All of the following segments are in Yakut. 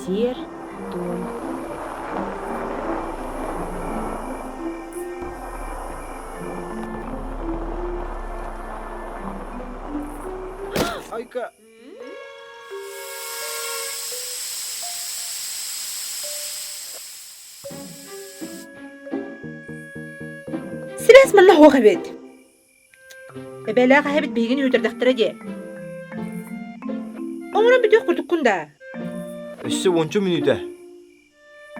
Сиэр-туом. Айка! Сибээс манна суох эбит. Эбээлээх эһэбит биһигини үтэрдэхтэрэ дии. Оҥорон бүтүөх курдуккун да. Өссө уонча мүнүүтэ.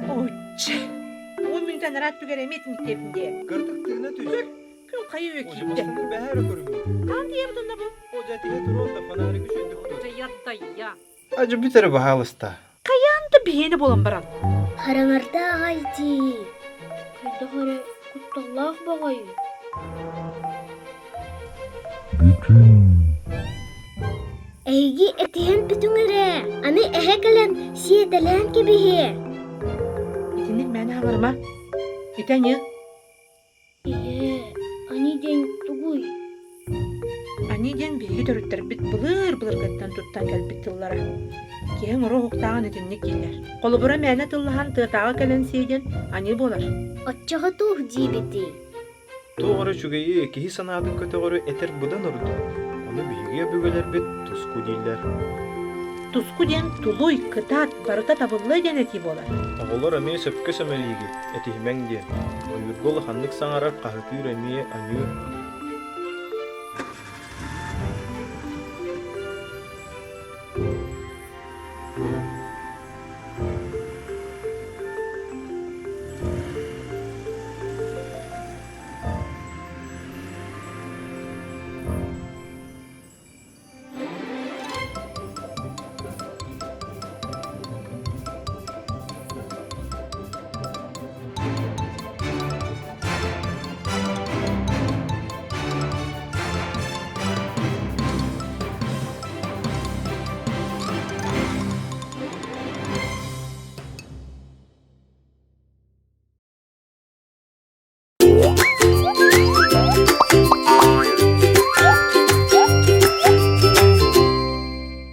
Очче. Уон мүнүүтэ анараа өттүгэр эмиэ итинниктиэбин дии. Кырдык тыына түс. Көр, күн хайы үйэ киирдэ. бэһэ эрэ көрүҥҥүт. Хаан тиийэбит онно бу? О, дьэ тиһэ туруон да фонарик үчүгдүк тут. Дайа-дайа. Ажы бүт эрэ баһаалыста. Хайаан да биһиэнэ буолан баран. Хараҥарда аҕай дии. Хайдах эрэ кутталлаах баҕайы. Эһиги этиһэн бүтүҥ эрэ, аны эһэ кэлэн сиэтэлээн кэбиһиэ. Итинник мээнэ хаҥарыма. Ити аньыы. Ийээ, аньыы диэн тугуй? Аньыы диэн биһиги төрүттэрбит былыр-былыргыттан туттан кэлбит тыллара. Киһи оҥоро уһуктааҕын итинник дииллэр. Холобура мээнэ тыллаһан тыатааҕы кэлэн сиэ диэн аньыы буолар. Оччоҕо туох диибитий? Туох эрэ үчүгэйи, киһи санаатын көтөҕөрү этэр быдан ордук. Ону биһиги өбүгэлэрбит туску дииллэр. Туску диэн тулуй, кытаат, барыта табыллыа диэн этии буолар. Оҕолор эмиэ сөпкө сэмэлиигит, этиһимэҥ диэн. Ойуурга улаханнык саҥарар, хаһытыыр эмиэ аньыы.